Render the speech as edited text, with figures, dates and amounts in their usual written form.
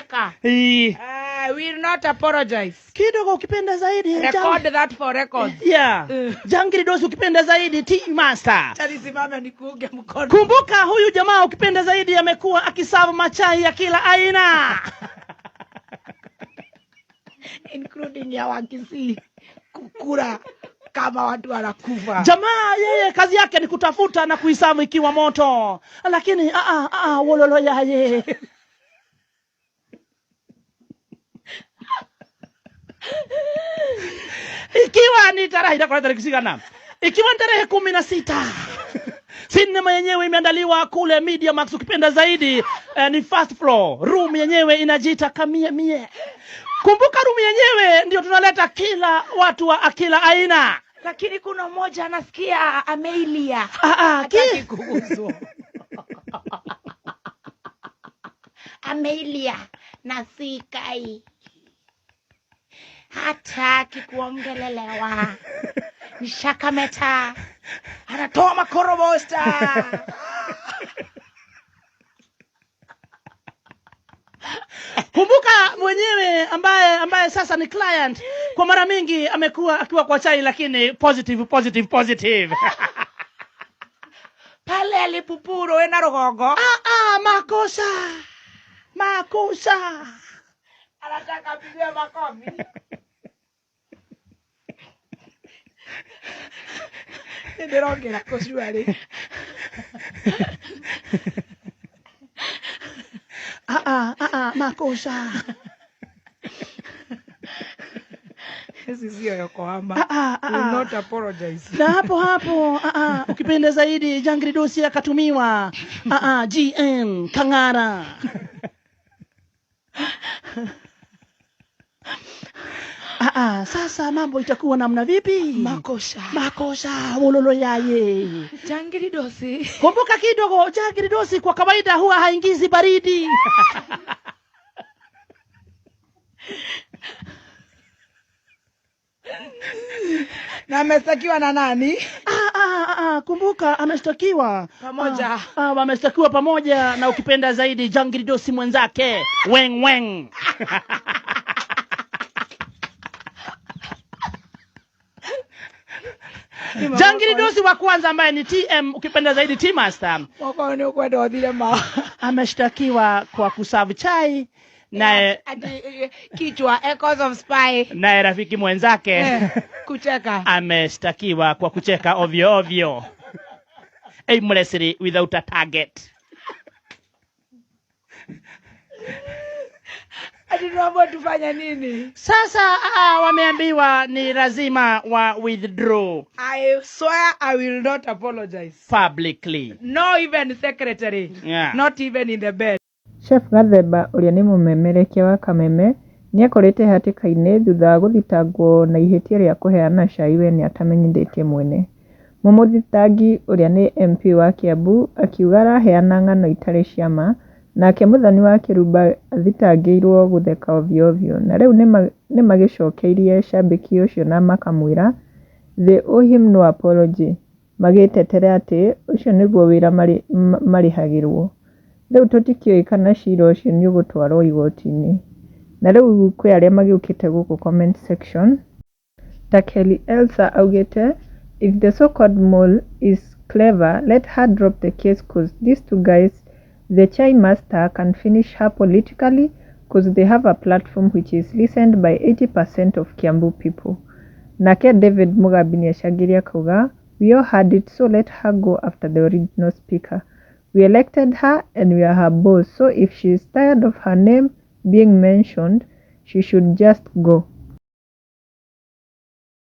Kucheka. Ii. Will not apologize. Kidogo ukipenda zaidi Record that for record. Yeah. Jangiri Dosi ukipenda zaidi Tea Master. Acha nisimame nikuunge mkono. Kumbuka huyu jamaa ukipenda zaidi amekuwa akiserve machai ya kila aina. Including ya Wakisii kukura kama watu wanakufa. Jamaa yeye kazi yake ni kutafuta na kuiserve ikiwa moto, lakini wololo yaye. Ikiwa ni tarehe itakuwa tarehe cigana? Ikiwa ni tarehe 16, sinema yenyewe imeandaliwa kule Media Max, ukipenda zaidi ni first floor. Room yenyewe inajiita Kamie Mie. Kumbuka room yenyewe ndio tunaleta kila watu wa kila aina. Lakini kuna mmoja anasikia ameilia. Hataki kuguswa. Ameilia na sikai. Hataki kuongelelewa. Ni shakameta. Anatoa makorobosta. Kumbuka mwenyewe ambaye sasa ni client kwa mara mingi amekuwa akiwa kwa chai, lakini positive, positive, positive. Pale alipupuro ena rogongo. Makosa. Makosa. Anataka apigwe makofi. Ndirongera kucuarĩ. Makosa. Hizi sio Yokohama. Will not apologize. Na hapo hapo, ukipenda zaidi Jangiri Dosi akatumiwa. GM Kangara. Sasa mambo itakuwa namna vipi? Makosa. Makosa, wololo yaye. Jangiri Dosi. Kumbuka kidogo, Jangiri Dosi kwa kawaida huwa haingizi baridi. Na ameshtakiwa na nani? Kumbuka ameshtakiwa pamoja. Wameshtakiwa pamoja na ukipenda zaidi Jangiri Dosi mwenzake Weng Weng. Jangiri Dosi wa kwanza ambaye ni TM ukipenda zaidi Tea Master. Mwaka ni ukwenda uthire ma. Ameshtakiwa kwa kuserve chai naye Kichwa Echoes of Spy. Naye rafiki mwenzake Kucheka. Ameshtakiwa kwa kucheka ovyo ovyo. Aimlessly without a target. Ati tunaambiwa tufanye nini? Sasa, wameambiwa ni lazima wa withdraw. I swear I will not apologize. Publicly. No even secretary. Yeah. Not even in the bed. Chef Gathemba ũrĩa nĩ mũmemerekia wa Kameme nĩekorete hatĩka-inĩ thutha wa gũthitangwo na ihĩtia rĩa kũheana cai wene atamenyithĩtie mwene. Mũmũthitangi ũrĩa nĩ MP wa Kiambu akiuga araheana ng'ano itarĩ cia ma nake Muthoni wa Kĩrumba athitangĩirwo gũtheka ovyo ovyo na rĩu nĩmagĩcokeirie cambĩki ũcio na makamwĩra they owe him no apology magĩtetera atĩ ũcio nĩguo wĩra marĩhagĩrwo. Rĩu tũtikĩũĩ kana cira ũcio nĩũgũtwarwo igoti-inĩ. Na rĩu kwĩ arĩa magĩũkĩte gũkũ comment section ta Kelly Elsa augĩte if the so-called mole is clever let her drop the case cause these two guys the chai master can finish her politically cause they have a platform which is listened by 80% of Kiambu people. Nake David Mugambi nĩacangĩire akauga we all had it so let her go after the original speaker. We elected her and we are her boss so if she is tired of her name being mentioned she should just go.